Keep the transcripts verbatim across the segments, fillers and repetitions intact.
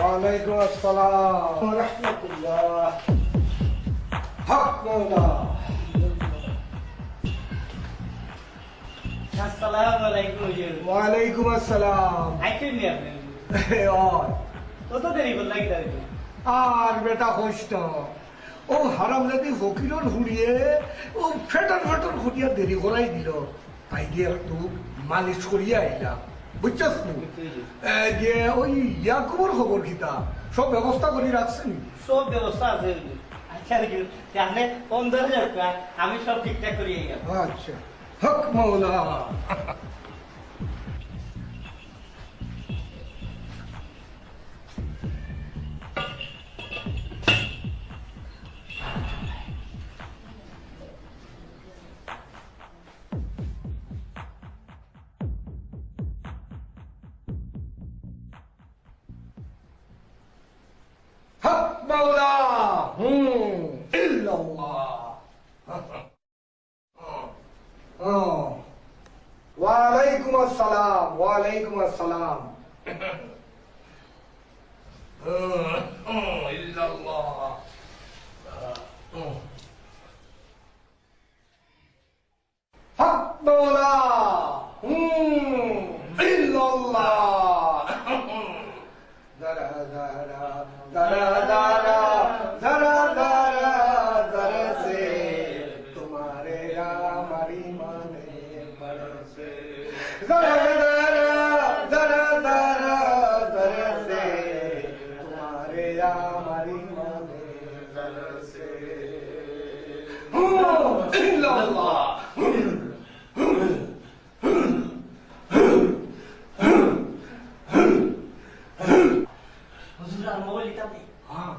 ওয়ালাইকুম আসসালাম ওয়া রাহমাতুল্লাহ। হক মাওলা। আসসালামু আলাইকুম হুজুর। ওয়ালাইকুম আসসালাম। আইছেন নি আপনি? ওই। কত দেরি করলা কিতা হুজুর? আর বেটা কইস না। ও হারামজাদি ফকিরর হুড়িয়ে ও ফেটর ফেটর করিয়া দেরি করাই দিল। তাই গিয়া একটু মালিশ করিয়া আইলাম, বুঝছস নি? বুঝছি হুজুর। এ, যে ওই ইয়াকুবর খবর কিতা? সব ব্যবস্থা করি রাখছে নি? সব ব্যবস্থা আছে হুজুর। আচ্ছা হুজুর, তে আপনি অন্দরে যাউক্কা, আমি সব ঠিকঠাক করি আইলাম। আচ্ছা, হক মাওলা। হক মাওলা, হুম, ইল্লাল্লাহ। হুম। ওয়ালাইকুম আসসালাম, ওয়ালাইকুম আসসালাম। হুম, ইল্লাল্লাহ। হুম। হক মাওলা, হুম, ইল্লাল্লাহ। জরা, জরা, জরা, জরা, জরা, জরা, জরা সে তুমারে আমার ইমানে পড়ে। জরা, জরা, জরা, জরা, জরা সে তুমারে আমার ইমানে পড়ে। হুম, ইল্লাল্লাহ। হুজুর, আর মোবাইল দিতাম নি? হ্যাঁ।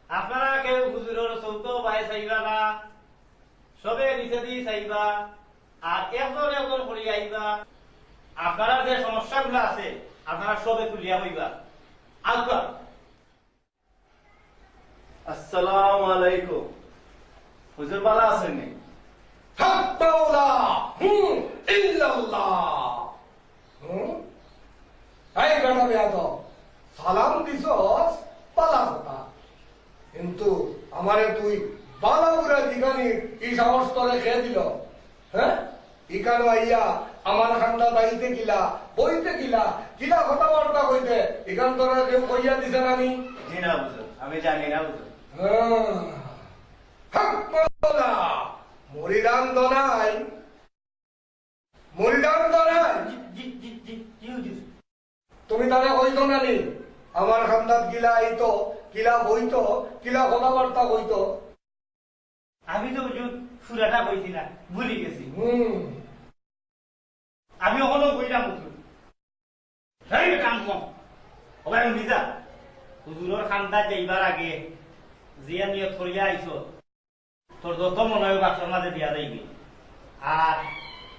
আপনারা কেউ হুজুরর চউখো বায় চাইবা না, সবে নিচেদি চাইবা, আর একজন একজন করি আইবা। আপনারা যে সমস্যাগুলা আছে, আপনারা সবে খুলিয়া কইবা। আলকা। আসসালামু আলাইকুম। হুজুর ভালা আছইন নি? হক মাওলা, হুম, ইল্লাল্লাহ। হুম? এই বেটা বেয়াদব, সালাম দিছস, ভালা কথা। কিন্তু আমারে তুই ভালা বুরা জিগানির ই সাহস তোরে কে দিল? হ্যাঁ? ইকানো আইয়া আমার খান্দাত আইতে কিলা, বইতে কিলা, কিলা কথাবার্তা কইতে, ইখান তোরে কেউ কইয়া দিছে না নি? জি না হুজুর, আমি জানি না হুজুর। হ্যাঁ। হক মাওলা, মুরিদান দনাই, মুরিদান দনাই। জি, জি, জি, জি, জি হুজুর। তুমি তারে কইছো না নি? আমার খান্দাত কিলা আইতো, কিলা বইতো, কিলা কথাবার্তা কইতো। আমি তো হুজুর পুরাটা কইছি না, ভুলি গেছি। হুম। আমি অখনো কইরাম হুজুর। এই কাম কম। ও ভাই, হুনি যা। হুজুরর খান্দাত যাইবার আগে যে নিয়ত করিয়া আইছো, তোর যত মনে অয় বাক্সর মাঝে দিয়া যাইবি। আর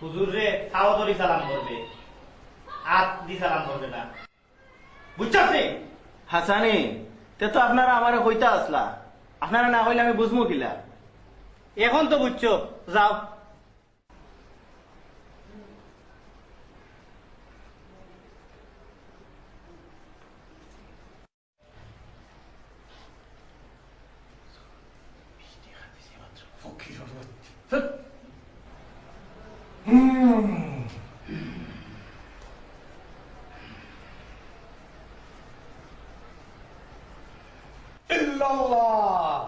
হুজুররে পাও ধরি সালাম করবে, আত দি সালাম করবে না। বুঝছস নি? হাসানি, তে তো আপনারা আমারে কইতা আছলা। আপনারা না কইলে আমি বুঝমু কিলা? এখন তো বুঝছো, যাও। ফকিরর বাচ্চা। হুম। ইল্লাল্লাহ।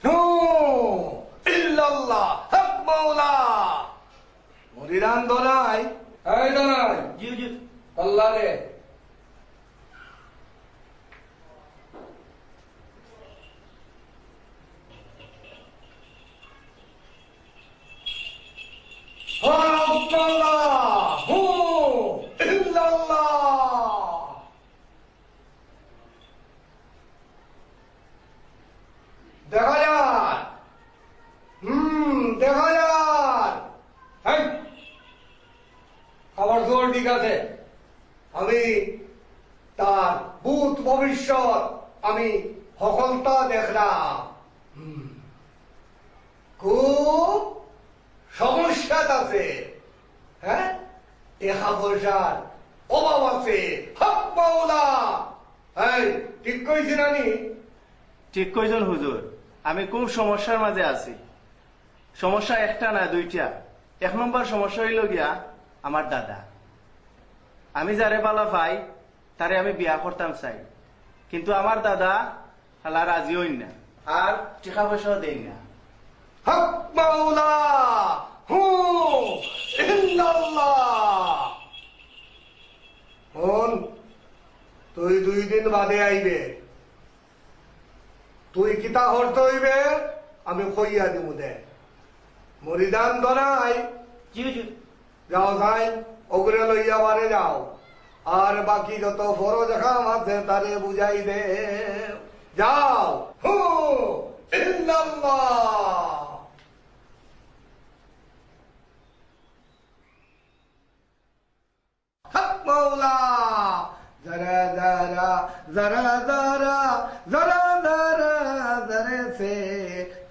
নু, ইল্লাল্লাহ, হক মাওলা। মুরিদান দনাই, এই দনাই। জি, জি। আল্লাহ রে। হক মাওলা, হু, ইল্লাল্লাহ। দেখা যার। হুম, দেখা যার। হেই, খবর জোর ঠিক আছে। আমি তার ভূত ভবিষ্যৎ আমি হকলতা দেখলাম। হুম। খুব সমস্যাত আছে। হ্যাঁ, টেকা পয়সার অভাব আছে। হক মাওলা। এই, ঠিক কইছি না নি? ঠিক কইছইন হুজুর, আমি খুব সমস্যার মাঝে আছি। সমস্যা একটা না, দুইটা। এক নম্বর সমস্যা অইলো গিয়া আমার দাদা। আমি যারে ভালা পাই, তারে আমি বিয়া করতাম চাই, কিন্তু আমার দাদা হালা রাজি অইন না, আর টেকা পয়সাও দেইন না। হক মাওলা, হু, ইল্লাল্লাহ। হুন, তুই দুই দিন বাদে আইবে। তুই কিতা করতে অইবে, আমি কইয়া দিমু দে। মুরিদান ধরাই। জি হুজুর। যাও যাই, ওগুরে লইয়া বারে যাও। আর বাকি যত ফরজ কাম আছে তারে বুঝাই দে। যাও। হু, ইল্লাল্লাহ। হক মাওলা। জরা জরা, জরা জরা, জরা জরা, জরে সে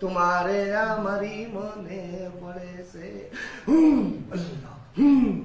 তুমারে আমারি মনে পড়েছে। হুম, আল্লাহ, হুম।